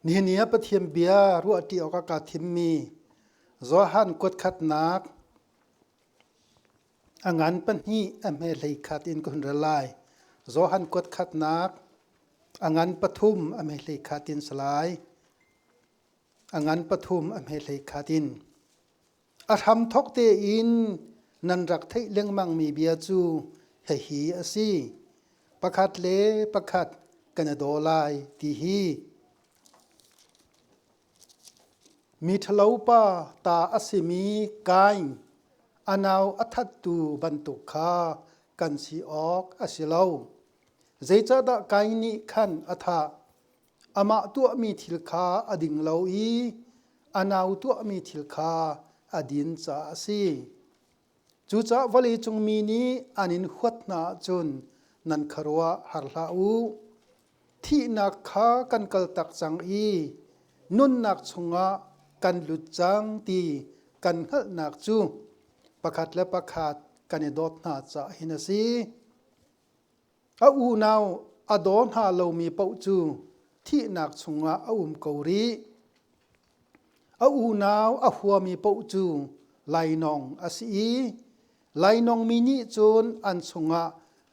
Nihin ni ah Pathian bia ruahṭi awkah kaa thimmi Johan kuatkhatnak a ngan pahnih a hme 11 in ka hun rel lai. Johan kuatkhatnak a ngan pathum a hme 11 in si lai. A ngan pathum a hme 11 in. A hramthawk tein nan rak theih lengmangmi bia cu hihi a si: Pakhat le pakhat kan i daw lai ti hi. Mi ṭhalopa ta a simi Kain a nau a thattu bantuk kha kan si awk a si lo. Zeicahdah Kain nih khan a thah? Amah tuahmi thil kha a ding lo i a nau tuahmi thil kha a din caah a si. Cucaah vawleicung mi nih an in huat hna ahcun nan khuaruah har hlah u. Thihnak kha kan kaltak cang i nunnak chungah kan lut cang ti kan hngalhnak cu pakhat le pakhat kan i dawt hna caah hin a si. A unau a daw hna lomi paoh cu thihnak chungah a um ko rih. A unau a huami paoh cu lainawng a si i lainawngmi nih cun an chungah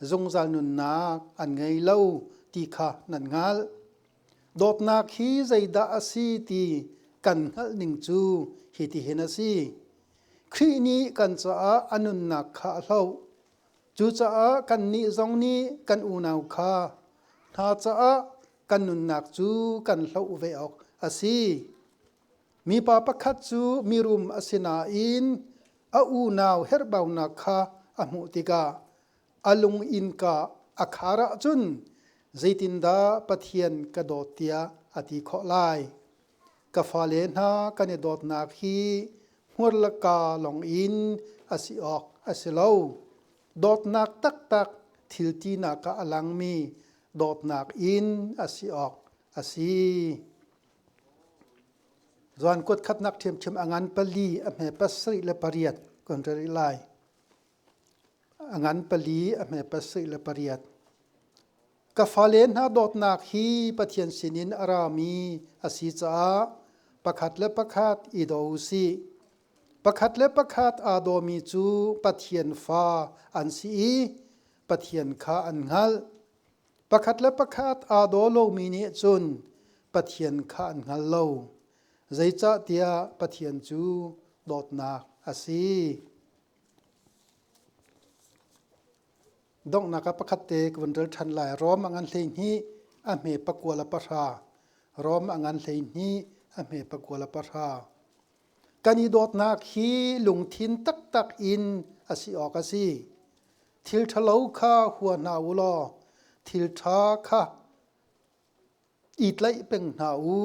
zungzal nunnak an ngei lo ti kha nan hngalh. Dawtnak hi zeidah a si ti kan hngalh ning cu hitihin a si. Khrih nih kan caah a nunnak kha a hloh. Cucaah kannih zong nih kan unau kha hna caah kan nunnak cu kan hloh ve awk a si. Mipa pakhat cu mirum a si nain a unau herhbaunak kha a hmuh tikah a lung innka a khar ahcun zeitindah Pathian ka dawt tiah a ti khawh lai? Ka fale hna kan i dawtnak hi hmur le kaa lawng in a si awk a si lo. Dawtnak taktak thil tinak ah a langmi dawtnak in a si awk a si. Johan kuat khatnak ṭhiamṭhiam a ngan pali a hme pasarih le pariat kan rel lai. A ngan pali a hme pasarih le pariat. Ka fale hna dawtnak hi Pathian sinin a rami a si caah pakhat le pakhat i daw u sih. Pakhat le pakhat aa dawmi cu Pathian fa an si i Pathian kha an hngalh. Pakhat le pakhat aa daw lomi nih cun Pathian kha an hngal lo. Zeicahtiah Pathian cu dawtnak a si. Donghnak ah pakhat te ka vun rel ṭhan lai. Rom a ngan 12 a hme pakua le pahra. Rom a ngan 12 a hme pakua le pahra. Kan i dawtnak hi lungthin taktak in a si awk a si. Thil ṭhalo kha hua hna u law thil ṭha kha i tlaih peng hna u.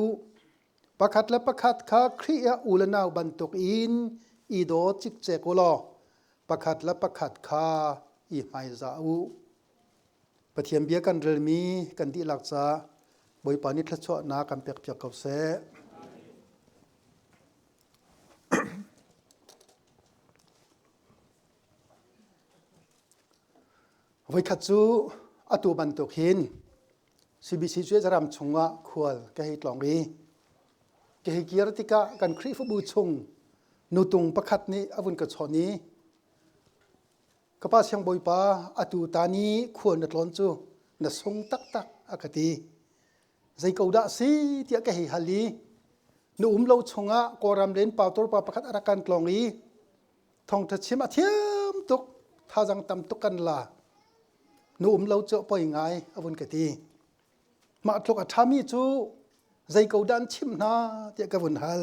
Pakhat le pakhat kha Khrih ah u le nau bantukin i daw cikcek u law pakhat le pakhat kha i hmaizah u. Pathian bia kan relmi kan dihlak caah Bawipa nih thluachuahnak kan pekpiak ko seh. Voikhat cu atu bantuk hin CBC cu ram chungah khual ka hei tlawng i ka hei kir tikah kan Khrihfabu chung nutung pakhat nih a vun ka chawnh i ka pa siangbawipa atu ta ni khual na tlawn cu na sung taktak a ka ti. Zei ko dah si tiah ka hei hal i na um lo chungah Kawlram len pautor pa pakhat a rak kan tlawng i thawngṭha chim a thiam tuk thazang tam tuk kan la nu um lo cu poi ngai a vun ka ti mah tluk a ṭhami cu zei ko dah an chimh hna tiah ka vun hal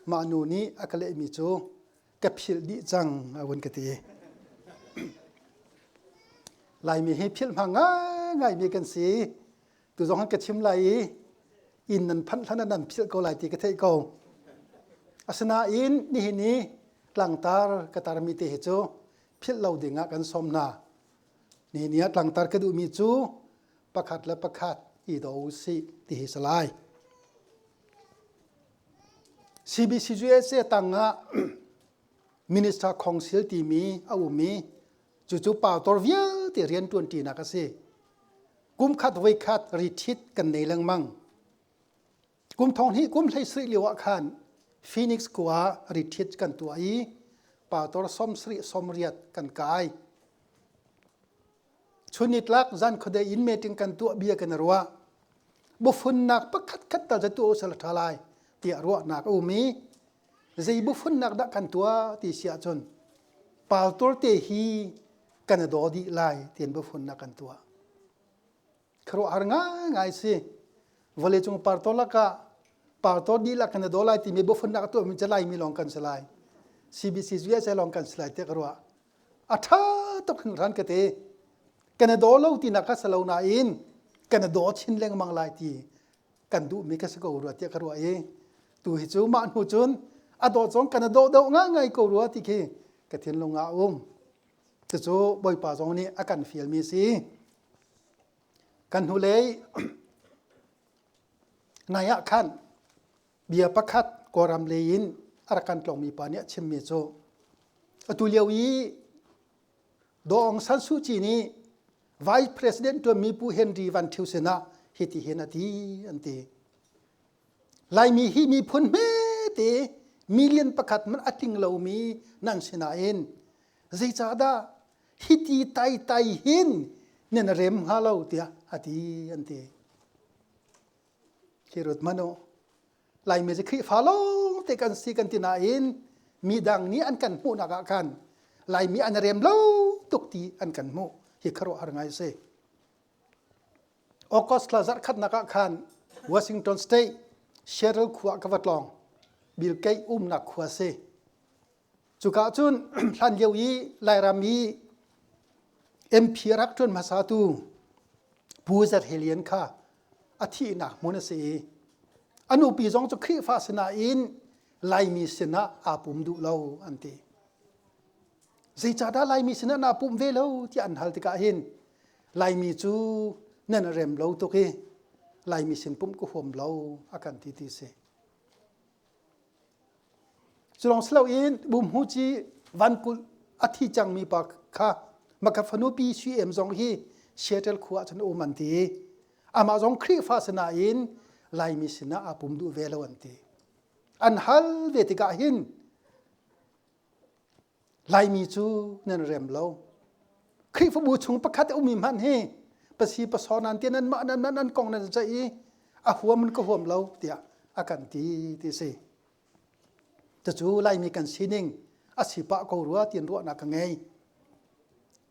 mah nu nih a ka lehmi cu ka philh dih cang a vun ka ti Laimi hi philh hmang ngaingai mi kan si tu zong han ka chim lai i inn nan phanh hlan ah nan philh ko lai ti ka theih ko asinain nihin i tlangtar ka tarmi te hi cu philh lo ding ah kan sawm hna nihin ni ah tlangtar ka duhmi cu pakhat le pakhat i daw u sih ti hi si lai CBCUSA tang ah Minister Council timi a um i cucu pastor vialte rian ṭuanṭinak a si. Kum khat voikhat retreat kan nei lengmang. Kum thong hnih kum hlei sarih lio ah khan Phoenix khua retreat kan tuah i pastor 70 sawmriat kan kai. Chun nitlak zan khuadei in meeting kan tuah bia kan i ruah. Bufunnak pakhat khat tal cu tuah usal ṭha lai tiah ruahnak a um i zei bufunnak dah kan tuah ti si ahcun pastor te hi kan i daw dih lai tiin bufunnak kan tuah. Khuaruahhar ngaingai si. Vawleicung partor lakah partor dihlak kan i daw lai timi bufunnak a tuahmi cu Laimi lawng kan si lai. CBC USA lawng kan si lai tiah ka ruah. A ṭha tuk hringhran ka ti. Kan i daw lo tinak kha si lo nain kan i daw chin lengmang lai ti kan duhmi ka si ko rua tiah ka ruah i tu hi cu mah hnu cun a dawt zong kan i dawh deuh ngaingai ko rua ti khi ka thinlung ah a um. Cucu Bawipa zong nih a kan fialmi si. Kan hnulei nai ah khan bia pakhat Kawlram lei in a rak kan tlawngmi pa nih a chimmi cu atu lio i Daw Aung San Suu Kyi nih Vice President ṭuanmi Pu Henry Van Ṭhio sinah hiti hin a ti an ti. Laimi hi miphun hmete million pakhat hmanh a tling lomi nan si nain zeicahdah hiti taitai hin nan rem hnga lo tiah a ti an ti. Hi rut hmanh u. Laimi cu Khrihfa lawng te kan si kan ti nain midang nih an kan hmuhnak ah khan Laimi an rem lo tuk ti an kan hmuh hi khuaruahhar ngai a si. August thla zarhkhatnak ah khan Washington State Seattle khua ka va tlawng. Bill Gates umnak khua si. Cuka cun hlan lio i Lairam i MP rak ṭuan hmasatu Pu Zat Helian kha a thihnak hmun a si i a nupi zong cu Khrihfa sinain Laimi sinah aa pum duh lo an ti. Zeicahdah Laimi sinah naa pumh ve lo tiah an hal tikah hin Laimi cu nan rem lo tuk i Laimi sin pumh ka huam lo a kan ti ti si. Cu lawng si loin Bumhuci Van Kulh a thi cangmi pa kha maka fanu pi Sui Em zong hi Seattle khua ah cun a um an ti. Amah zong Khrihfa si nain Laimi sinah aa pum duh ve lo an ti. An hal ve tikah hin Laimi cu nan rem lo. Khrihfabu chung pakhat a ummi hmanh hi pasi pasawr nan ti nan mah nan nan nan kong nan ceih i a huam in ka huam lo tiah a kan ti ti si. Cucu Laimi kan sining a si pah ko rua tiin ruahnak ka ngei.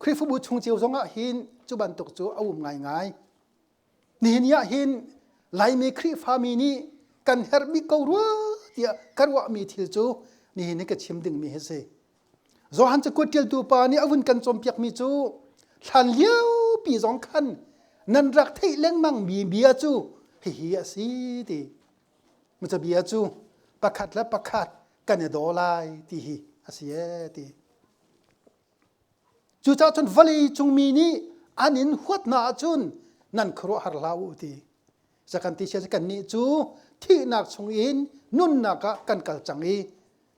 Khrihfabu chung cio zong ah hin cu bantuk cu a um ngaingai. Nihin ni ah hin Laimi Khrihfami nih kan herh bik ko rua tiah ka ruahmi thil cu nihin ni ka chim dingmi hi si. Johan cakuat ṭialtu pa nih a vun kan cawnpiakmi cu hlan liopi zong khan nan rak theih lengmangmi bia cu hihi a si ti. Maca bia cu pakhat le pakhat kan i daw lai ti hi a si ee ti. Cucaah cun vawlei cung mi nih an in huat hna ahcun nan khuaruahhar hlah u ti. Zakan ti sia kannih cu thihnak chungin nunnak ah kan kal cang i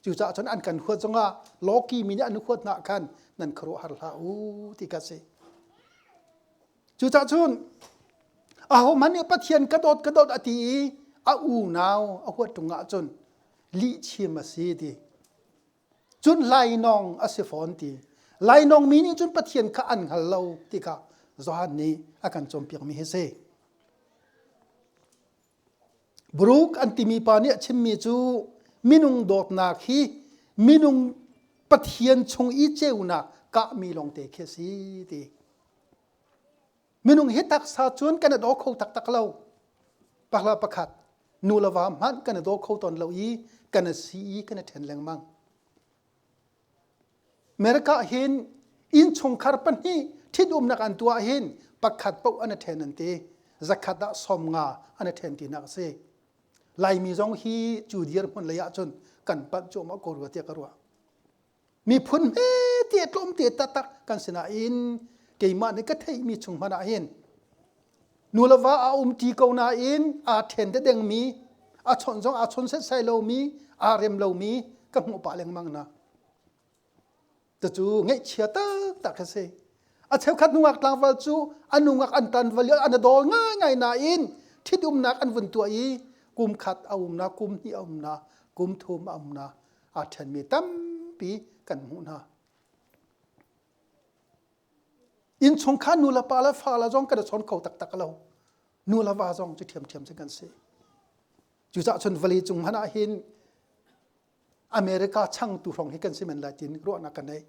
cucaah cun an kan huat zongah lawki mi nih an huat hna khan nan khuaruahhar hlah u ti ka si. Cucaah cun ahohmanh nih Pathian ka dawt ka dawt a ti i a unau a huat ṭung ahcun lihchim a si ti. Cun lainawng a si fawn ti. Lainawng mi nih cun Pathian kha an hngal lo ti kha Johan nih a kan cawnpiakmi hi si. Bruk an timi pa nih a chimmi cu minung dawtnak hi minung Pathian chung i ceunak kahmi lawngte khi a si ti. Minung hi taksa cun kan i daw kho taktak lo. Pakla pakhat nu le va hmanh kan i daw kho tawn lo i kan i si i kan i ṭhen lengmang. America hin innchungkhar pahnih ṭhitumnak an tuah hin pakhat paoh an i ṭhen an ti. Zakhat ah 50 an i ṭhen tinak a si. Laimi zong hi cu dirhmun lei ahcun kan panh cuahmah ko rua tiah ka ruah. Miphun hmete tlawmte taktak kan si nain keimah nih ka theihmi chung hmanh ah hin nu le va a um ṭi ko nain aa ṭhen dengmi a chawnh zong aa chawn setsai lomi aa rem lomi ka hmuh pah lengmang na. Cucu ngaihchia taktak a si. A cheukhat nungak tlangval cu an nungak an tanval i an i dawl ngaingai nain ṭhitumnak an vun tuah i Kum khat a um na, kum hnih a um na, kum thum a um na, aa ṭhenmi tampi kan hmuh hna. Innchungkhar nu le pa le fa le zong kan i chawn kho taktak lo. Nu le va zong cu ṭhiamṭhiam cu kan si. Cucaah cun vawlei cung hmanh ah hin America changtu hrawng hi kan si men lai tin ruahnak ka nei.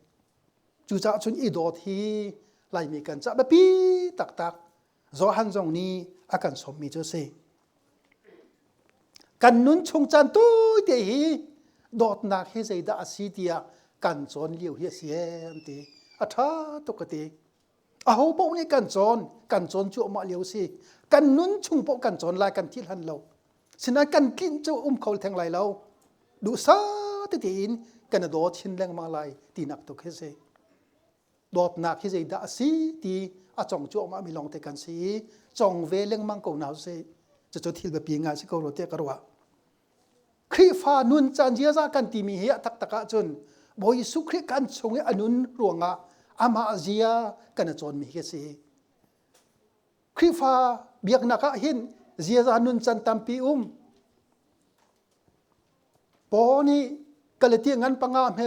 Cucaah cun i dawt hi Laimi kan cah biapi taktak Johan zong nih a kan sawmmi cu a si. Kan nun chung caan tawite hi dawtnak hi zeidah a si tiah kan cawn lio hi a si an ti. A ṭha tuk ka ti. Aho paoh nih kan cawn, kan cawn cuahmah lio si. Kan nun chung paoh kan cawn lai, kan thil han lo. Sinain kan tlinh cu um kho theng lai lo. Duhsah tete in kan i daw chin lengmang lai tinak tuk hi si. Dawtnak hi zeidah a si ti a cong cuahmah mi lawngte kan si i cong ve lengmang ko hna usih. Cucu thil biapi ngai si ko rua tiah ka ruah. Khrihfa nun caan ziaza kan timi hi a taktak ahcun Bawi Jesuh Khrih kan chung i a nun ruangah amah zia kan i cawnmi hi a si. Khrihfa biaknak ah hin ziaza nuncan tampi um. Paul nih Galatia ngan panga hme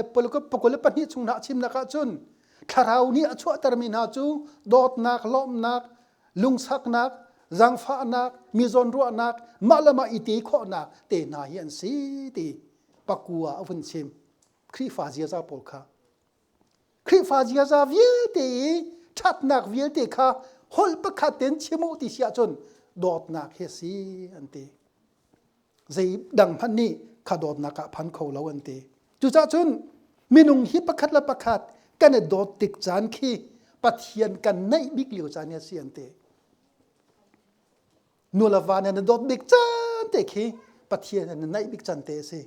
pakul le pahnih chung hna a chimnak ahcun thlarau nih a chuahtermi hna cu dawtnak, lawmhnak, lungsaknak, zaangfahnak, mi zawnruahnak, mah le mah i ti khawhnak te hna hi an si ti pakua a vun chim. Khrihfa ziaza pawl kha. Khrihfa ziaza vialte i ṭhatnak vialte kha holh pakhat tein chim u ti si ahcun dawtnak hi a si an ti. Zei dang hmanh nih kha dawtnak ah phan kho lo an ti. Cucaah cun minung hi pakhat le pakhat kan i dawt tik caan khi Pathian kan naih bik lio caan hi a si an ti. Nu le va nan i dawt bik caan te khi Pathian nan naih bik caan te a si.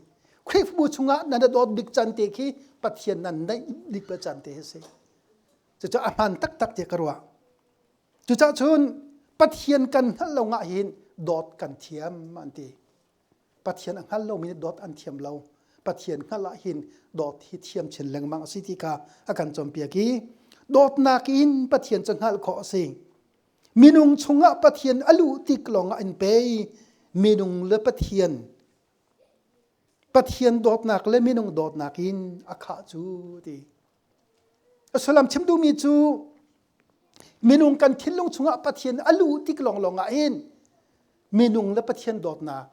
Khrihfabu chungah nan i dawt bik caan te khi Pathian nan naih bik caan te a si. Cucu a hmaan taktak tiah ka ruah. Cucaah cun Pathian kan hngalh lo ngah hin dawt kan thiam an ti. Pathian a hngal lomi nih dawt an thiam lo. Pathian hngalh ah hin dawt hi thiam chin lengmang a si ti kha a kan cawnpiak i dawtnak in Pathian cu hngalh khawh a si. Minung chungah Pathian a luh tik lawngah in pei minung le Pathian Pathian dawtnak le minung dawtnak in a khah cu ti. A sullam chim duhmi cu minung kan thinlung chungah Pathian a luh tik lawnglawng ah hin minung le Pathian dawtnak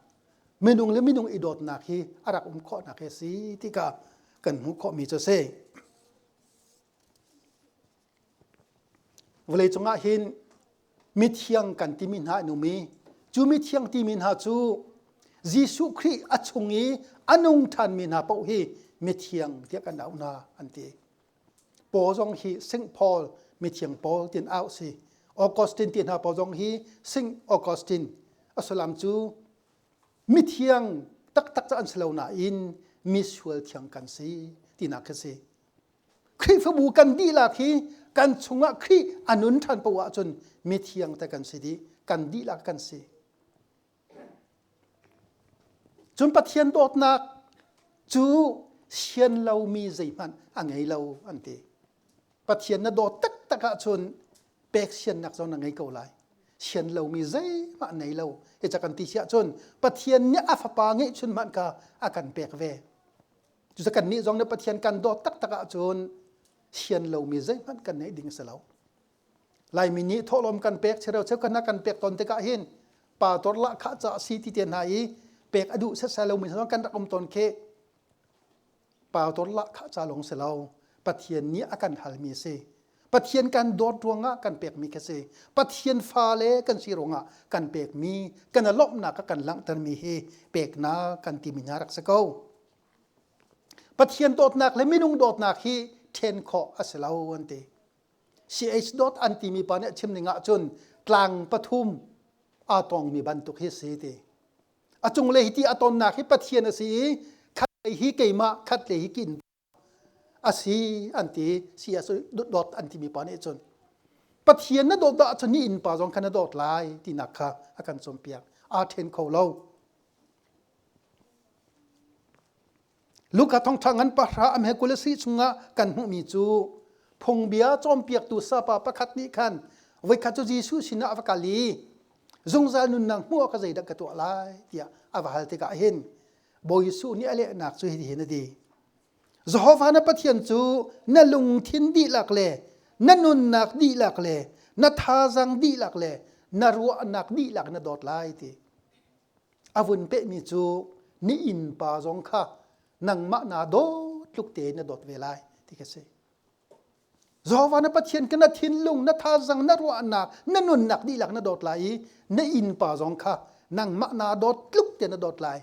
minung le minung i dawtnak hi a rak um khawhnak hi a si tikah kan hmuh khawhmi cu a si. Vawleicung ah hin mithiang kan timi hna an um i cu mithiang timi hna cu Jesuh Khrih a chung i a nung ṭhanmi hna paoh hi mithiang tiah kan auh hna an ti. Paul zong hi Saint Paul mithiang Paul tin auh si. Augustine ti hna pawl zong hi Saint Augustine a sullam cu mithiang taktak cu an si lo nain misual thiang kan si tinak khi si. Khrihfabu kan dihlak hi kan chungah Khrih a nun ṭhan poah ahcun mithiang te kan si dih, kan dihlak kan si. Cun Pathian dawtnak cu sian lomi zeihmanh a ngei lo an ti. Pathian na dawt taktak ahcun pek siannak zong na ngei ko lai. Sian lomi zeihmah nei lo. Hi ca kan ti si ahcun Pathian nih a fapa ngeihchun hmanh kha a kan pek ve. Cucu kannih zong nih Pathian kan dawt taktak ahcun sian lomi zeihmanh kan neih ding a si lo. Laimi nih thawhlawm kan pek chireu cheu kan kan pek tawn tikah hin pa tor lah khah ca si ti te hna i pek a duh setsai lomi zong kan rak um tawn khi pa tor lah khah ca lawng si lo Pathian nih a kan halmi a si. Pathian kan dawt ruangah kan pekmi khi si. Pathian fale kan si ruangah kan pekmi, kan i lawmhnak a kan langhtermi hi peknak kan timi hna rak si ko. Pathian dawtnak le minung dawtnak hi ṭhen khawh a si lo an ti. CH dot an timi pa nih a chim ning ahcun tlang pathum aa tongmi bantuk hi a si ti. A cunglei hi ti a tonnak hi Pathian a si i khatlei hi keimah, khatlei hi kin a si an ti si a dawt an timi pa nih cun Pathian na dawt ahcun ni innpa zong kha na dawt lai tinak kha a kan cawnpiak aa ṭhen kho lo Luka thawngṭha ngan pahra am he 20 chungah kan hmuhmi cu phungbia cawnpiaktu sapa pakhat nih khan voikhat cu Jesuh sinah a va kal i. Zungzal nunnak hmuh awk ka zeidah ka tuah lai tiah a va hal tikah hin Bawi Jesuh nih a lehnak cu hitin a ti. Jehovah na Pathian cu na lungthin dihlak le na nunnak dihlak le na thazaang dihlak le na ruahnak dihlak na dawt lai ti. A vun pehmi cu ni innpa zong kha nangmah naa dawt tluk tein na dawt ve lai ti ka si. Jehovah na Pathian ka na thinlung, na thazaang, na ruahnak, na nunnak dihlak na dawt lai i na innpa zong kha nangmah naa dawt tluk te na dawt lai.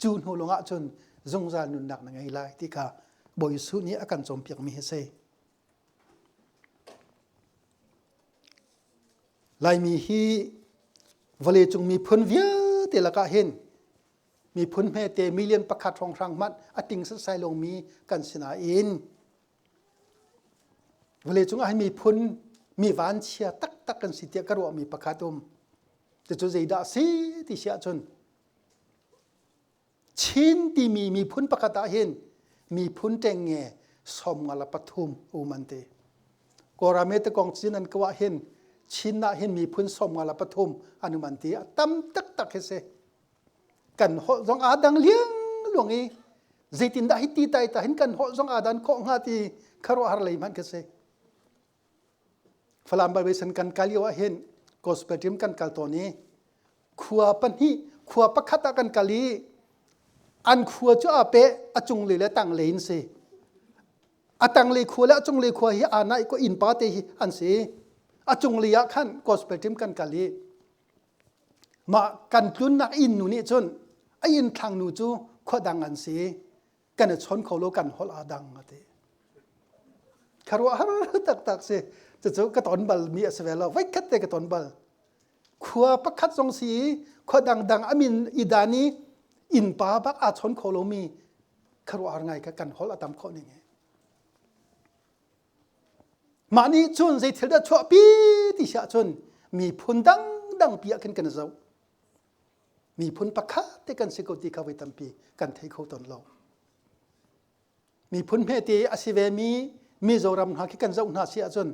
Cu hnu lawngah cun zungzal nunnak na ngei lai ti kha Bawi Jesuh nih a kan cawnpiakmi hi a si. Laimi hi vawleicung miphun vialte lakah hin miphun hmete million pakhat hrawnghrang hmanh a ting setsai lomi kan si nain Vawleicung ah hin miphun mi vanchia taktak kan si tiah ka ruahmi pakhat um. Cucu zeidah a si ti si ahcun Chin timi miphun pakhat ah hin miphun ṭengnge 53 um an ti. Kawlram i tikong cin an kau ah hin Chin ah hin miphun 53 an um an ti. A tam taktak hi si. Kan holh zong aa dang liangluang i zeitindah hi ti tai ta hin kan holh zong aa dan khawh hnga ti khuaruahhar lei hmanh khi si. Falam Balvesan kan kal lio ah hin gospel team kan kal tawn i khua pahnih khua pakhat ah kan kal i an khua cu aa peh a cunglei le tanglei in si. A tanglei khua le a cunglei khua hi aa naih ko innpa te hi an si. A cunglei ah khan gospel team kan kal i Mah kan tlunnak inn nu nih cun a inn thlang nu cu khua dang an si kan i chawn kho lo kan holh aa dang a ti. Khuaruahhar taktak si. Cucu ka ton bal mi a si ve lo. Voikhat te ka ton bal. Khua pakhat zong si i khua dangdang a min i dan i innpa bak aa chawn kho lomi khuaruahhar ngai kha kan holh a tam khawh ning hi. Mah nih cun zei thil dah chuahpi ti si ahcun miphun dangdang pi ah khin kan zoh. Miphun pakhat te kan si ko ti kha voi tampi kan thei kho tawn lo. Miphun hmete a si ve mi Mizoram hna khi kan zoh hna si ahcun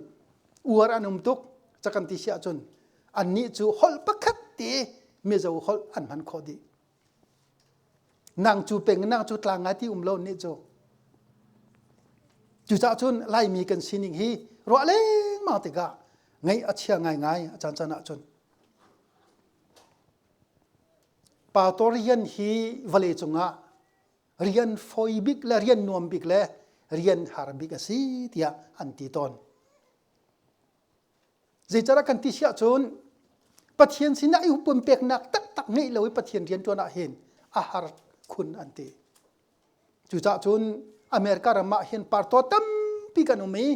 uar an um tuk ca kan ti si ahcun annih cu holh pakhat te Mizo holh an hman khawh dih. Nang cu peng nang cu tlang ngai ti um lo nih cu. Cucaah cun Laimi kan sining hi ruah lengmang tikah ngaih a chia ngaingai a caan caan ahcun. Pastor rian hi vawlei cungah rian fawi bik le rian nuam bik le rian har bik a si tiah an ti tawn. Zeicahdah kan ti si ahcun Pathian sinah i pumpeknak taktak ngeih lo i Pathian rianṭuan ah hin a har khun an ti. Cucaah cun America ram ah hin pastor tampi kan um i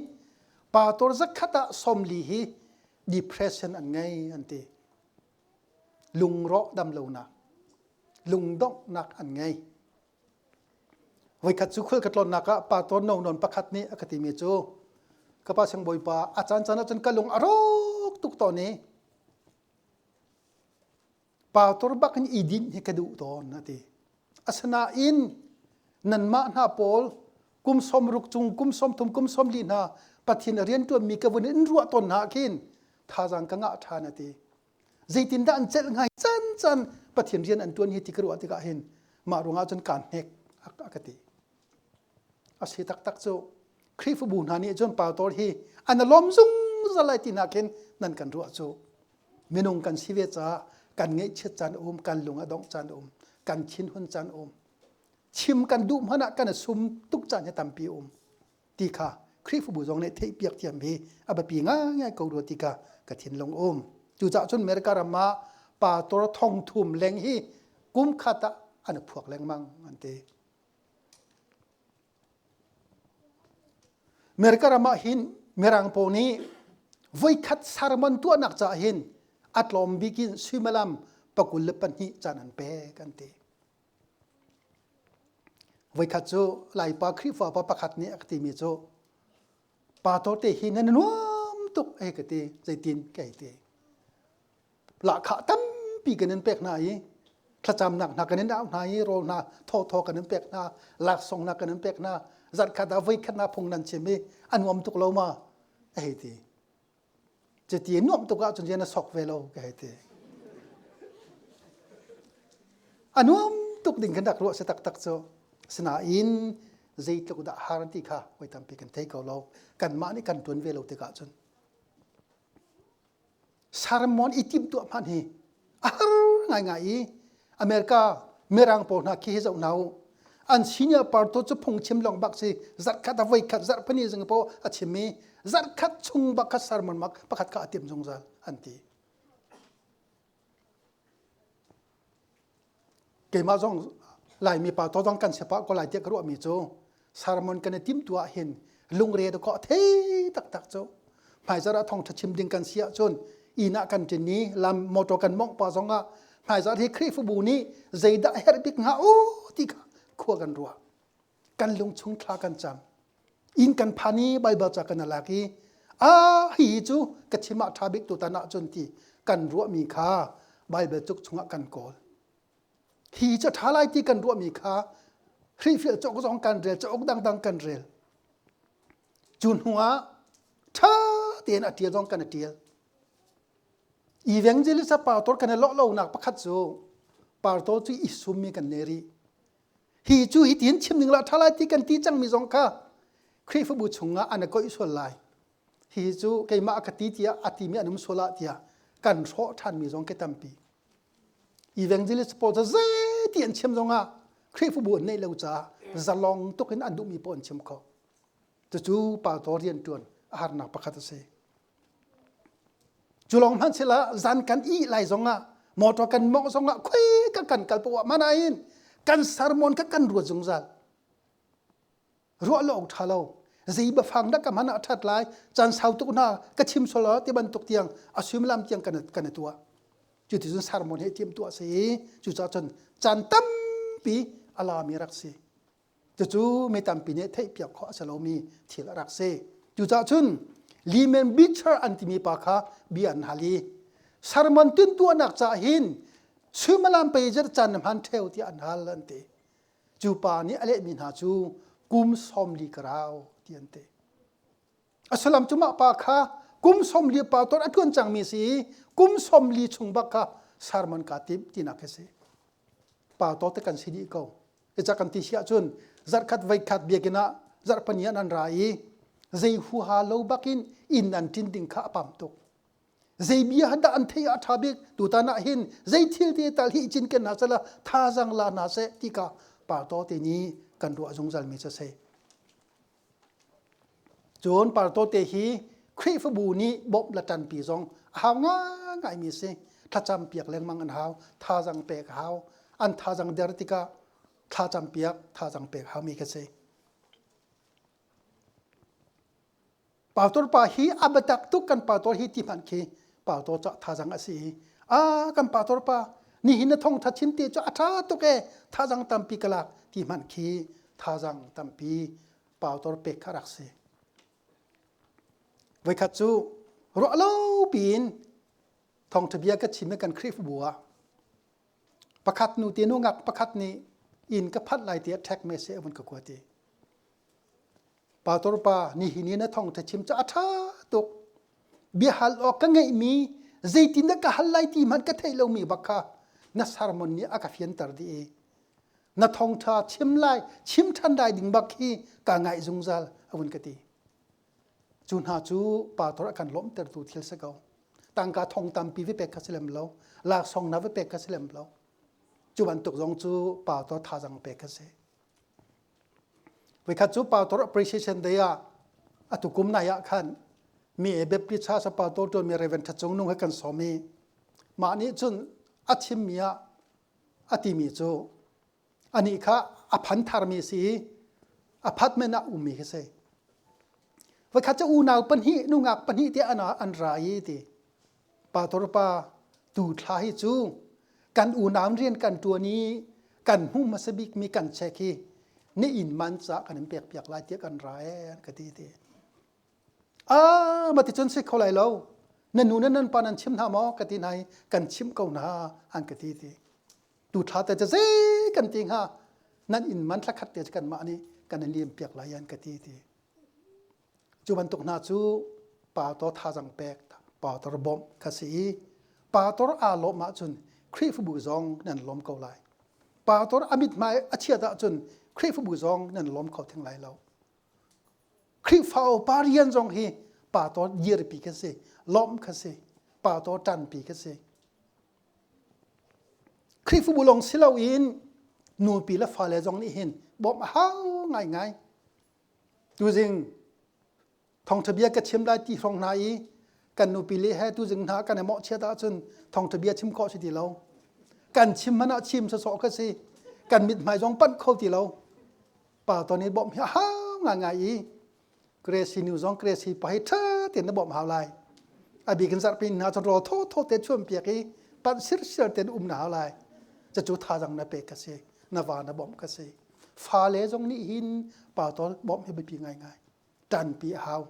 pastor zakhat ah 40 hi depression an ngei an ti. Lungrawh damlonak, lungdonghnak an ngei. Voikhat cu khul ka tlawnnak ah pastor no nawn pakhat nih a ka timi cu ka pa siangbawipa a caan caan ahcun ka lung a rawk tuk tawn i pastor bak in i dinh hi ka duh tawn a ti. Asinain nanmah hna pawl kum 60 cung kum 30 kum 40 hna Pathian a rianṭuanmi ka vun in ruah tawn hna ah khin thazaang ka ngah ṭhan a ti. Zeitindah an celh hnga can can Pathian rian an ṭuan hi ti ka ruah tikah hin mah ruangah cun kaan hnek a ka ti. A si taktak cu Khrihfabu hna nih cun pastor hi an lawm zungzal lai ti nakin nan kan ruah cu minung kan si ve caah kan ngaihchiat caan um kan lung a dongh caan um kan thinhun caan um chim kan duh hmanh ah kan i sum tuk caan hi tampi um ti kha Khrihfabu zong nih theihpiak thiam hi a biapi ngaingai ko rua ti kha ka thinlung um. Cucaah cun America ram ah pastor thong thum leng hi kum khat ah an i phuak lengmang an ti. America ram ah hin Mirang pawl nih voikhat sermon tuahnak caah hin a tlawm bik in suimilam 22 caan an pek an ti. Voikhat cu Laipa Khrihfa pa pakhat nih a ka timi cu pastor te hi nan nuam tuk hei ka ti zeitin ka hei ti. Lahkhah tampi kan in pek hna i thlacamnak hna kan in auh hna i rawl hna thawthaw kan in pek hna laksawng hna kan in pek hna zarhkhat ah voikhat hna phung nan chim i a nuam tuk lo ma a hei ti. Cuti nuamh tuk ahcun rian a sok ve lo ka hei ti. A nuam tuk ding kan rak ruah si taktak cu. Asinain zeitluk dah har ti kha voi tampi kan thei ko lo. Kanmah nih kan ṭuan ve lo tikah cun. Sermon i timhtuah hmanh hi a har ngaingai i America Mirang pawl hna khi hi zoh hna u. An senior pastor cu phungchim lawng bak si zarhkhat a voikhat zarhpini zing paoh a chim i zarhkhat chung bak kha sermon mak pakhat kha a timh zungzal an ti. Keimah zong Laimi pa to zong kan si pah ko lai tiah ka ruahmi cu sermon kan i timhtuah hin lungre da kawh thei taktak cu hmaizarh ah thawngṭha chim ding kan si ahcun inn ah kan ṭin i lam motor kan mawngh pah zong ah hmaizarh hi Khrihfabu nih zeidah a herh bik hnga u ti kha khua kan ruah. Kan lungchung thla kan cam. Inn kan phan i Baibal ca kan lak i a hi cu ka chim ah ṭha bik tutan ahcun ti kan ruahmi kha Baibal cuk chungah kan kawl. Hi cu ṭha lai ti kan ruahmi kha Khrihfial cauk zong kan rel, cauk dangdang kan rel. Cu hnu ah ṭha tein a ṭial zong kan i ṭial. Evangelist pastor kan i lawh lonak pakhat cu pastor cu i summi kan nei rih. Hi cu hitin chim ning la ṭha lai ti kan ti cangmi zong kha Khrihfabu chungah an i koih sual lai. Hi cu keimah ka ti tiah a timi an um sual ah tiah kan hrawh ṭhanmi zong ke tampi. Evangelist pawl cu zeiti an chim zongah Khrihfabu an neih lo caah zalong tuk in an duhmi paoh an chim kho. Cucu pastor rianṭuan a harnak pakhat a si. Cu lawng hmanh sila zan kan ih lai zongah motor kan mawngh zongah khoi ka kan kal poah mana in kan sermon kha kan ruat zungzal. Ruah lo awk ṭha lo. Zei biafang dah ka hman ah ṭhat lai, caan sau tuk hna ka chim sual ti bantuk tiang a suimilam tiang kan kan i tuah. Cuticun sermon he tiam tuah si i cucaah cun caan tampi a lami rak si. Cucu mi tampi nih theihpiak khawh a si lomi thil a rak si. Cucaah cun Lehman Beecher an timi pa kha bia an hal i sermon tintuahnak caah hin suimilam pei zet caan na hman ṭheo tiah an hal an ti. Cu pa nih a lehmi hna cu kum 40 ka rau ti an ti. A sullam cu mah pa kha kum 40 pa ton a ṭuan cangmi si i kum 40 chung bak kha sermon kaa tim tinak khi si. Pa to te kan si dih ko. Ica kan ti si ahcun zarhkhat voikhat biakinn ah zarhpani ah nan ra i zei huaha lo bakin inn an ṭin ding kha a pam tuk. Zei bia dah an theih ah ṭha bik tutan ah hin zei thil te tal hi cinken hna sehla thazaang la hna seh ti ka pa to te nih kan ruah zungzal mi cu si. Cun partaw te hi Khrihfabu nih bawmh le ṭanpi zong a hau ngaingaimi a si. Thlacam piak lengmang an hau, thazaang pek a hau. An thazaang der tikah thlacam piak, thazaang pek haumi ka si. Pastor pa hi a biatak tuk kan pastor hi ti hmanh khi pastor ca thazaang a si i a kan pastor pa nihin na thawngṭha chim te cu a ṭha tuk e thazaang tampi ka lak ti hmanh khi thazaang tampi pastor pek kha rak si. Voikhat cu ruah lo piin thawngṭha bia ka chim i kan Khrihfabu ah pakhat nu te nu ngak pakhat nih inn ka phanh lai tiah ṭhek me seh a vun ka kuat i Pastor pa nihin i na thawngṭha chim cu a ṭha tuk. Biahal awk ka ngeihmi zeitindah ka hal lai ti hmanh ka theih lomi bak kha na sermon nih a ka fianter dih i na thawngṭha chim lai chim ṭhan lai ding bak khi ka ngaih zungzal a vun ka ti. Cu hna cu pastor a kan lawmhtertu thil si ko. Tangka thong tampi va pek kha si lem lo. Laksawng na va pek kha si lem lo. Cu bantuk zong cu pastor thazang pek kha si. Voikhat cu pastor appreciation day ah atu kum nai ah khan mi e Baptist Church a pastor ṭuanmi Reverend Ṭha Cung Nung he kan sawm i mah nih cun a chimmi ah a timi cu anih kha a phan tharmi si i apartment ah ummi khi si. Voikhat cu unau pahnih nungak pahnih tiah an an ra i ti Pastor pa tu thla hi cu kan unau rian kan ṭuan i kan hmu hmasa bikmi kan check hi ni inn man ca kan in pek piak lai tiah kan ra ee an ka ti ti. Ah ma ti cun si kho lai lo. Na nu na nan pa nan chim hna maw ka ti hna i kan chimh ko hna an ka ti ti. Tu thla te cu zei kan ti hnga nan inn man thla khat te cu kanmah nih kan in liam piak lai an ka ti ti. Cu bantuk hna cu pastor thazang pek, pastor bawmh kha si i pastor aa lawm ahcun Khrihfabu zong nan lawm ko lai. Pastor a mithmai a chiat ahcun Khrihfabu zong nan lawm kho theng lai lo. Khrihfa upa rian zong hi pastor dirpi kha si, lawmh kha si, pastor ṭanpi kha si. Khrihfabu lawng si loin nupi le fale zong nih hin bawmh a hau ngaingai. Tuzing thawngṭha bia ka chim lai ti hrawng hna i kan nupi le he tuzing hna kan i mawhchiat ahcun thawngṭha bia chim khawh si ti lo. Kan chim hmanh ah chim sawsawh ka si. Kan mithmai zong panh kho ti lo. Pa ton i bawmh hi a hau ngaingai i Gracie nu zong Gracie pa hi ṭha tein na bawmh hau lai. A bik in zarhpi hna cun rawl thawthaw te chuan piak i panh sirsir tein um na hau lai. Cucu thazang na pek ka si. Na va na bawmh ka si. Fale zong nih hin pa tawl bawmh hi biapi ngaingai. Ṭanpi a hau.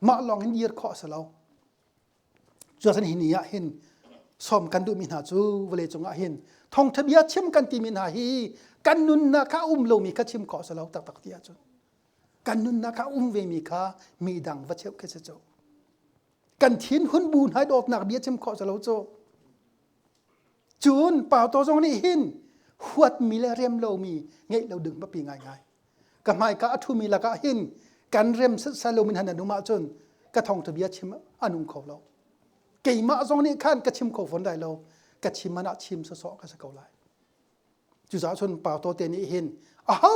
Mah lawng in dir khawh a si lo. Cuasan hi ni ah hin sawm kan duhmi hna cu vawlei cungah hin thawngṭha bia chim kan timi hna hi kan nunnak kha a um lomi kha chim khawh a si lo taktak ti ahcun kan nunnak ah um vemi kha mi dang va cheuh khi si cu kan thin hun bu hna dawtnak bia chim khawh si lo cu cun pauto zong nih hin huatmi le rem lomi ngeih lo ding biapi ngaingai ka hmaika a ṭhumi lakah hin kan rem setsai lomi hna nan um ahcun ka thawngṭha bia chim a nung kho lo keimah zong nih khan ka chim kho fawn lai lo ka chim man ah chim sawsawh ka si ko lai Cucaah cun Pauto te nih hin aho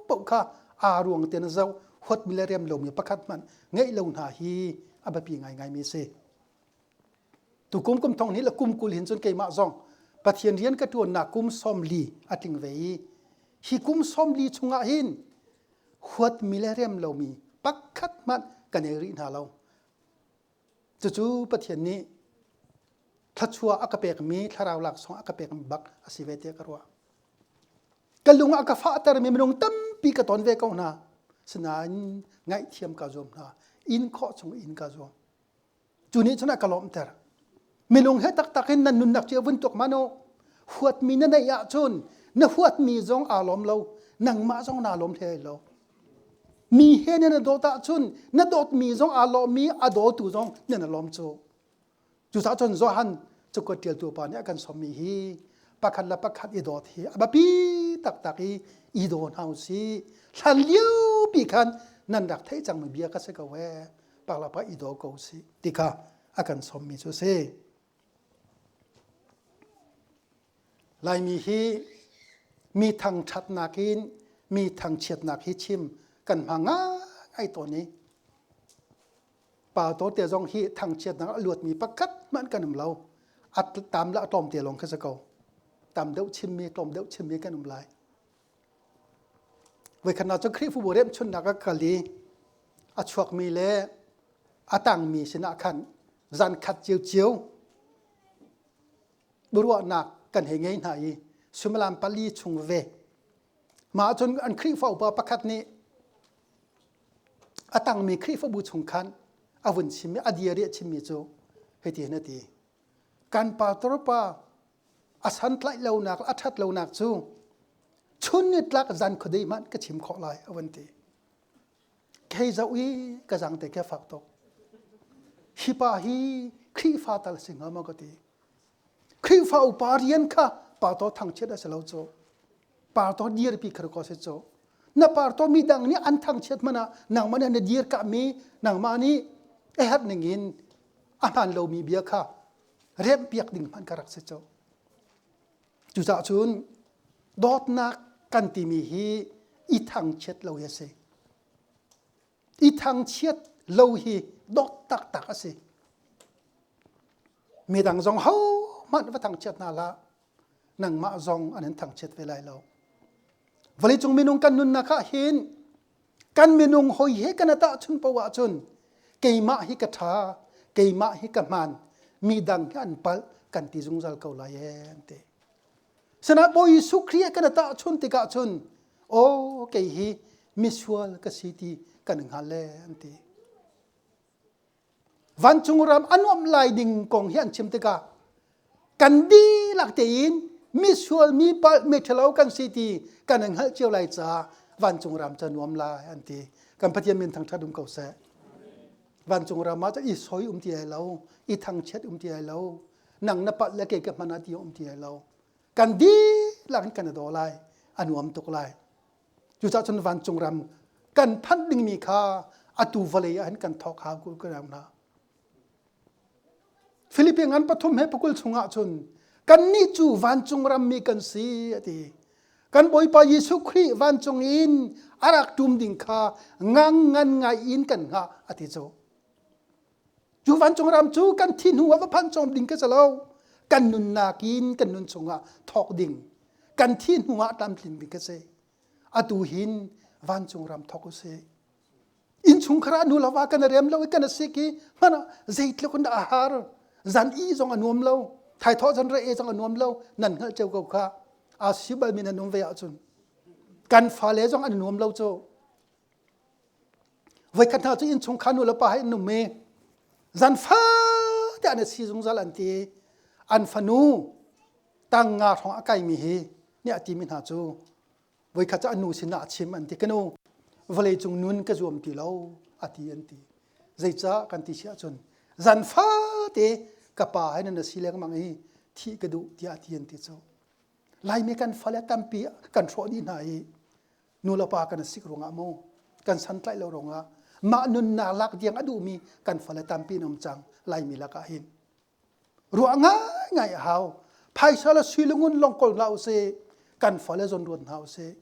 paoh kha aa ruang tein zoh huatmi le rem lomi pakhat hmanh ngeih lo hna hi a biapi ngaingaimi a si. Tukum kum thong hnih le kum 20 hin cun keimah zong Pathian rian ka ṭuannak kum 40 a tling ve i hi kum 40 chungah hin huatmi le rem lomi pakhat hmanh ka nei rih hna lo. Cucu Pathian nih thluachuah a ka pekmi thlarau laksawng a ka pekmi bak a si ve tiah ka ruah. Ka lung a ka fahtermi minung tampi ka ton ve ko hna. Sinain ngaihthiam ka zuam hna. In khawh chung in ka zuam. Cu nih cun a ka lawmhter. Minung he taktak in nan nunnak cio vun tuak man u. Huatmi na neih ahcun na huatmi zong aa lawm lo. Nangmah zong naa lawm hlei lo. Mi he na dawt ahcun na dawtmi zong aa lawmmi a dawtu zong nan i lawm cu. Cucaah cun Johan cakuat ṭialtu pa nih a kan sawmmi hi pakhat le pakhat i dawt hi a biapi taktak i i daw hna u sih. Hlan liopi khan nan rak theih cangmi bia ka si ko ee. Paklapa i daw ko sih ti kha a kan sawmmi cu a si. Laimi hi mi thangṭhatnak in mi thangchiatnak hi chim kan hmang ngai tawn i pa tawte zong hi thangchiatnak a luatmi pakhat hmanh kan um lo. A tam le a tlawm te lawng khi si ko. Tam deuh chimmi, tlawm deuh chimmi kan um lai. Voikhat cu Khrihfabu remhchunnak a kal i a chuakmi le a tangmi sinah khan zan khat ciocio biaruahnak kan hei ngei hna i suimilam pali chung ve. Mah cun an Khrihfa upa pakhat nih a tangmi Khrihfabu chung khan a vun chim i a dir i a chimmi cu hiti hin a ti. Kan pastor pa a santlaih lonak a ṭhat lonak cu chun nitlak zan khuadei hmanh ka chim khawh lai a vun ti. Kei zoh i ka zang te khi a fak tuk. Hi pa hi Khrihfa tal si hnga maw ka ti. Khrihfa upa rian kha pastor thangchiat a si lo cu. Pastor dirpi kha ko si cu. Na pastor mi dang nih an thangchiat hmanh ah nangmah nih na dir kahmi nangmah nih a herh ning in a hmaan lomi bia kha remhpiak ding hmanh ka rak si cu. Cucaah cun dawtnak kan timi hi i thangchiat lo hi a si. I thangchiat lo hi dawt taktak a si. Midang zong hohmanh va thangchiat hna hlah. Nangmah zong an in thangchiat ve lai lo. Vawleicung minung kan nunnak ah hin kan minung hoi he kan tahchun poah ahcun keimah hi ka ṭha keimah hi ka hmaan mi dang hi an palh kan ti zungzal ko lai ee an ti Sinah Bawi Jesuh Khrih kan tahchun tikah cun aw kei hi misual ka si ti kan hngal le an ti Vancung ram a nuamh lai ding kong hi an chim tikah kan dihlak tein misual mi palh mi ṭhalo kan si ti kan in hngalh cio lai caah vancung ram cu a nuam lai an ti. Kan Pathian min thangṭhat um ko seh. Vancung ram ah cun i soi um ti lai lo, i thangchiat um ti lai lo, nang na palh le kei ka hman ah ti um ti lai lo. Kan dihlak. lak in kan i daw lai. A nuam tuk lai. Cucaah cun vancung ram kan phanh dingmi kha atu vawlei ah hin kan thawk hau ko hna. Philippine ngan pathum he pakul chungah cun kannih cu vancung rammi kan si a ti. Kan Bawipa Jesuh Khrih vancung in a rak ṭum ding kha ngang ngan ngai in kan hngah a ti cu. Cu vancung ram cu kan thi hnu ah va phan chom ding ka si lo. Kan nunnak in kan nun chungah thawk ding, kan thi hnu ah tlamtlin ding ka si. Atu hin vancung ram thawk u sih. Innchungkhar ah nu le va kan i rem lo i kan i sik i hmanh ah zeitluk in dah a har. Zan ih zong a nuam lo. Thaithawh zan re zong a nuam lo. Nan hngalh cio ko kha. Aa si balmi nan um ve ahcun. Kan fale zong an nuam lo cu. Voikhat hna cu innchungkhar nu le pa he an um i zan fate an i si zungzal an ti. An fanu tang nga hrawng a kaimi hi nih a timi hna cu Voikhat cu a nu sinah a chim an ti ka nu vawleicung nun ka zuam ti lo a ti an ti. Zeicah kan ti si ahcun zan fate ka pa he nan si lengmang i thih ka duh tiah a ti an ti cu. Laimi kan fale tampi kan hrawh dih hna i nu le pa kan sik ruangah mu kan santlaih lo ruangah mah nunnak lak diang a duhmi kan fale tampi an um cang Laimi lakah hin. Ruah ngaingai a hau. Phaisa le sui le ngun lawng kawl hlah usih. Kan fale zawn ruat hna usih.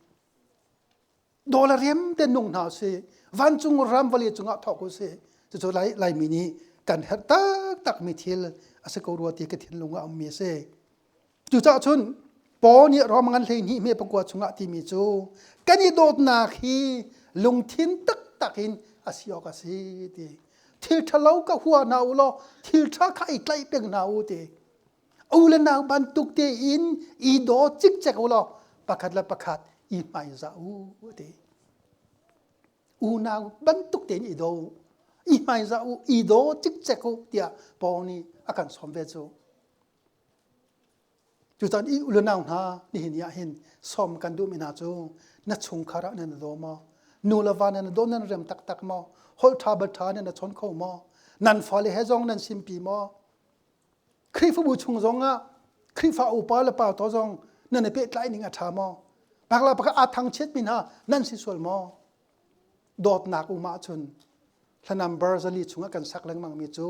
Dollar riam te nung hna usih. Vancung ram vawlei cungah thawk usih. Cucu Lai, Laimi nih kan herh taktakmi thil a si ko rua ti ka thinlung ah a ummi a si. Cucaah cun Paul nih Rom ngan 12 me pakua chungah timi cu kan i dawtnak hi lungthin taktak in a si awk a si ti. Thil ṭhalo ka hua hna u law thil ṭha kha i tlaih peng hna u ti. U le nau bantuk tein i daw cikcek u law pakhat le pakhat i hmaizah u ti. Unau bantuk tein i daw u, i hmaizah u, i daw cikcek u tiah Paul nih a kan sawm ve cu. Tutan i unau hna nihin ni ah hin sawm kan duhmi hna cu na chungkhar ah nan i daw maw? Nu le va nan i daw nan rem taktak maw? Holh ṭha bal ṭha nan i chawn kho maw? Nan fale he zong nan simpi maw? Khrihfabu chung zong ah Khrihfa upa le pa to zong nan i pehtlai ning a ṭha maw? Pakla pakhat aa thangchiatmi hna nan si sual maw? Dawtnak um ahcun Hla number zali chungah kan sak lengmangmi cu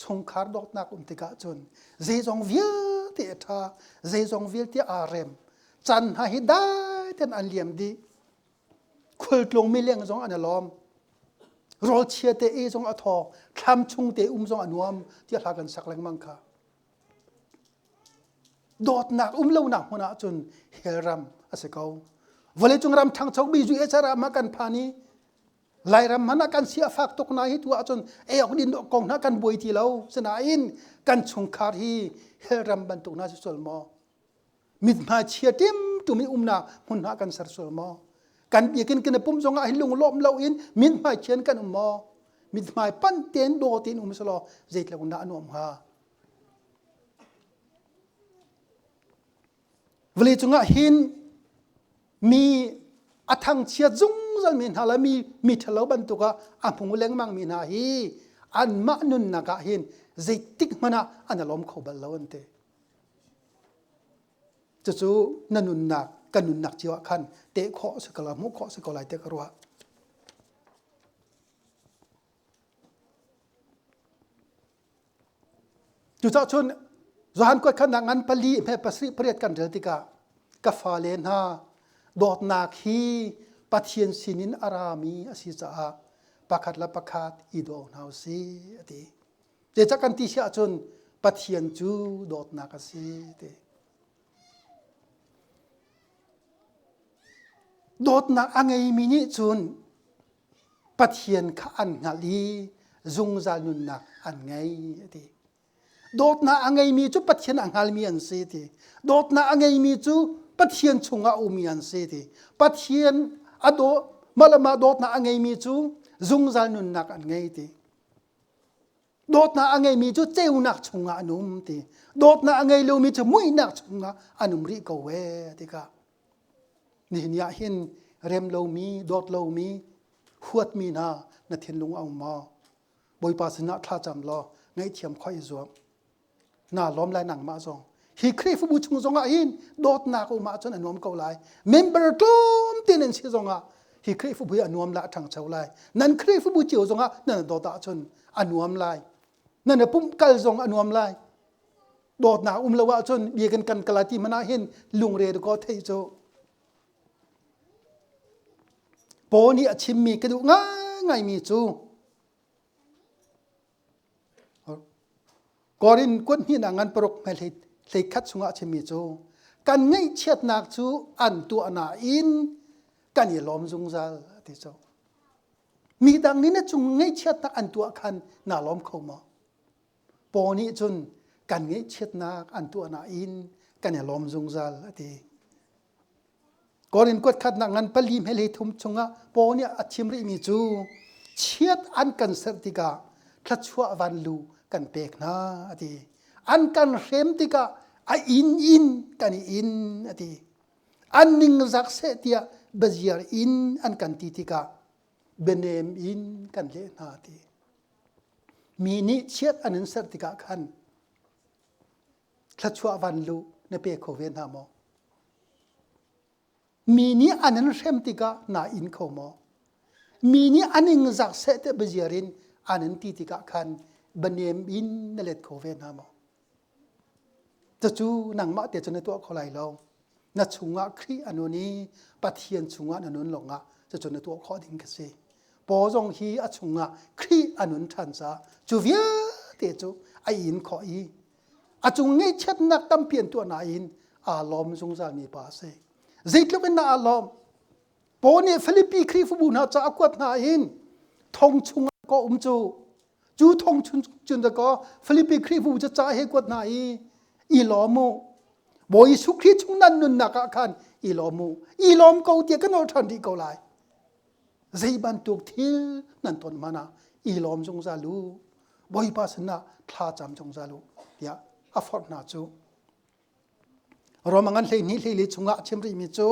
chungkhar dawtnak um tikah cun zeizong vialte a ṭha, zeizong vialte aa rem. Caan hna hi dai tein an liam dih. Khualtlung mileng zong an i lawm. Rawl chia te ei zong a thaw, thlam chung te um zong a nuam tiah hla kan sak lengmang kha. Dawtnak um lonak hmun ah cun hell ram a si ko. Vawleicung ram ṭhangcho mi US ram ah kan phan i Lairam hmanh ah kan si a fak tuk na hi tu ahcun ei awk din kong hna kan buai ti lo. Sinain kan chungkhar hi hell ram bantuk hna si sual maw? Mithmai chia ṭimṭum in umnak hmun hna kan ser sual maw? Kan biakinn kan i pumh zong ah hin lunglawm lo in mithmai chia in kan um maw? Mithmai panh tein daw tein um selaw zeitluk in dah a nuam hnga? Vawlei cungah hin mi a thangchiat zungzal mi hna le mi mi ṭhalo bantuk ah a hmu lengmang mi hna hi anmah nunnak ah hin zeitik hmanh ah an i lawm kho bal lo an ti. Cucu na nunnak kan nunnak cio ah khan teh khawh si ko lai hmuh khawh si ko lai tiah ka ruah. Cucaah cun Johan kuat khannak ngan pali hme pasarih pariat kan rel tikah ka fale hna dawtnak hi Pathian sinin a rami a si caah pakhat le pakhat i daw hna u sih a ti. Zeicah kan ti si ahcun Pathian cu dawtnak a si ti. Dawtnak a ngeimi nih cun Pathian kha an hngalh i zungzal nunnak an ngei a ti. Dawtnak a ngeimi cu Pathian a hngalmi an si ti. Dawtnak a ngeimi cu Pathian chungah a ummi an si ti. Pathian a daw mah le mah dawtnak a ngeimi cu zungzal nunnak an ngei ti. Dawtnak a ngeimi cu ceunak chungah an um ti. Dawtnak a ngei lomi cu muihnak chungah an um rih ko ee tikah Nihin ah hin rem lomi, dawt lomi, huatmi hna na thinlung a um maw? Bawipa sinah thlacam law ngaihthiam khawh i zuam. Naa lawm lai nangmah zong. Hi Khrihfabu chung zongah hin dawtnak um ahcun a nuam ko lai. Member tlawm te nan si zongah hi Khrihfabu hi a nuam la a ṭhangcho lai. Nan Khrihfabu cio zongah nan dawt ahcun a nuam lai. Nan i pumh kal zong a nuam lai. Dawtnak um lo ahcun biakinn kan kal ti hmanh ah hin lungre ko theih cu. Paul nih a chimmi ka duh ngaingaimi cu Korin kuat hnihnak ngan paruk hmai hlei khat chungah a chimmi cu kan ngaihchiatnak cu an tuah nain kan i lawm zungzal a ti cu. Mi dang nih na cung ngaihchiatnak an tuah khan naa lawm kho maw? Paul nih cun kan ngaihchiatnak an tuah nain kan i lawm zungzal a ti. Korin kuat khatnak ngan pali hmeli thum chungah Paul nih a chim rihmi cu chiat an kan serh tikah thluachuah vanlu kan pek hna a ti. An kan hrem tikah a inn in kan i inn a ti. An ningzak seh tiah biaziar in an kan ti tikah bianem in kan leh hna a ti. Mi nih chiat an in serh tikah khan thluachuah vanlu na pe kho ve hna maw? Mi nih an in hrem tikah naa in kho maw? Mi nih an ing zak seh te biaziar in an in ti tikah khan banem in na let kho ve hna maw? Cucu nangmah te cu na tuah kho lai lo. Na chungah Khrih a nun i Pathian chungah na nun lawngah cucu na tuah khawh ding ka si. Paw zong hi a chungah Khrih a nun ṭhan caah cu vialte cu a in khawh i a cung ngaihchiatnak tampi an tuah nain aa lawm zungzalmi pa a si. Zeitluk in dah aa lawm? Paul nih Filipi Khrihfabu hna ca a kuat hna hin thong chungah ka um cu cu thong chung cun ka Filipi Khrihfabu cu ca he kuat hna i i lawm u. Bawi Jesuh Khrih chung nan nunnak ah khan i lawm u. I lawm ko tiah ka nawl ṭhan rih ko lai. Zei bantuk thil nan ton hmanh ah i lawm zungzal u. Bawipa sinah thla cam zungzal u tiah a forh hna cu. Roma ngan 12 hleili chungah a chim rihmi cu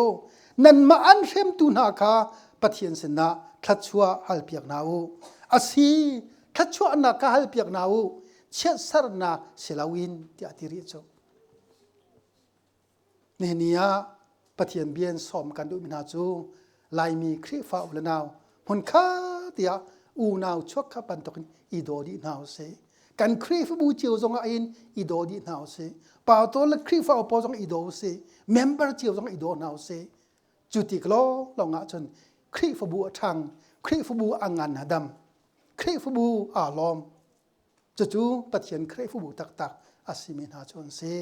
nanmah an hremtu hna kha Pathian sinah thluachuah halpiak hna u. Asi, thluachuahnak kha halpiak hna u, chiatsernak si loin tiah a ti rih cu. Nihin ni ah Pathian bia in sawm kan duhmi hna cu Laimi Khrihfa u le nau hmunkhat tiah unau chuakkhat bantukin i daw dih hna usih. Kan Khrihfabu cio zong ah hin i daw dih hna usih. Pastor le Khrihfa upa zong i daw usih. Member cio zong i daw hna usih. Cu tik lawnglawng ah cun Khrihfabu a ṭhang, Khrihfabu a ngan a dam, Khrihfabu aa lawm. Cucu Pathian Khrihfabu taktak a simi hna cu an si.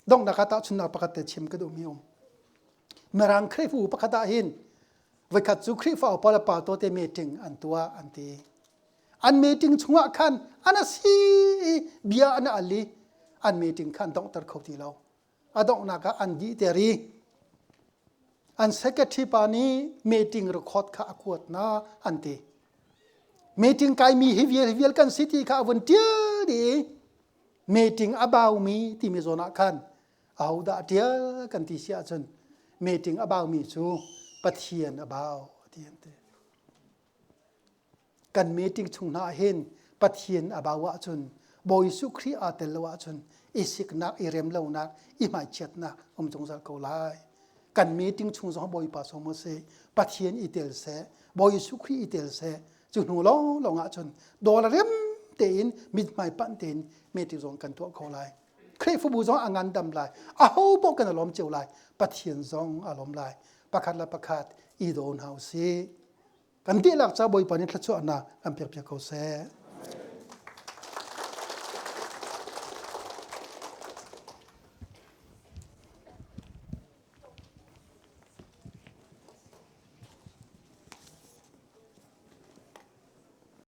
Donghnak ah tahchunhnak pakhat te chim ka duhmi um. Mirang Khrihfabu pakhat ah hin voikhat cu Khrihfa upa le pastor te meeting an tuah an ti. An meeting chungah khan an a si i bia an al i an meeting khan donghter kho ti lo. A donghnak ah an dih ter i an secretary pa nih meeting record kha a kuat na an ti. Meeting kaimi hi vial hi vial kan si ti kha a vun ṭial dih i meeting a baumi timi zawn ah khan ahodah a ṭial kan ti si ahcun meeting a baumi cu Pathian a bau ti an ti. Kan meeting chung hna ah hin Pathian a bau ahcun Bawi Jesuh Khrih aa tel lo ahcun i siknak, i remlonak, i hmaichiatnak um zungzal ko lai. Kan meeting chung zong Bawipa sawm u sih, Pathian i tel seh, Bawi Jesuh Khrih i tel seh, Cu hnu lawnglawng ahcun dawr rem tein mithmai panh tein meeting zong kan tuah kho lai. Khrihfabu zong a ngandam lai. Aho paoh kan i lawm cio lai. Pathian zong a lawm lai. Pakhat le pakhat i daw hna usih. Kan dihlak ca Bawipa nih thluachuahnak kan pek piak ko seh.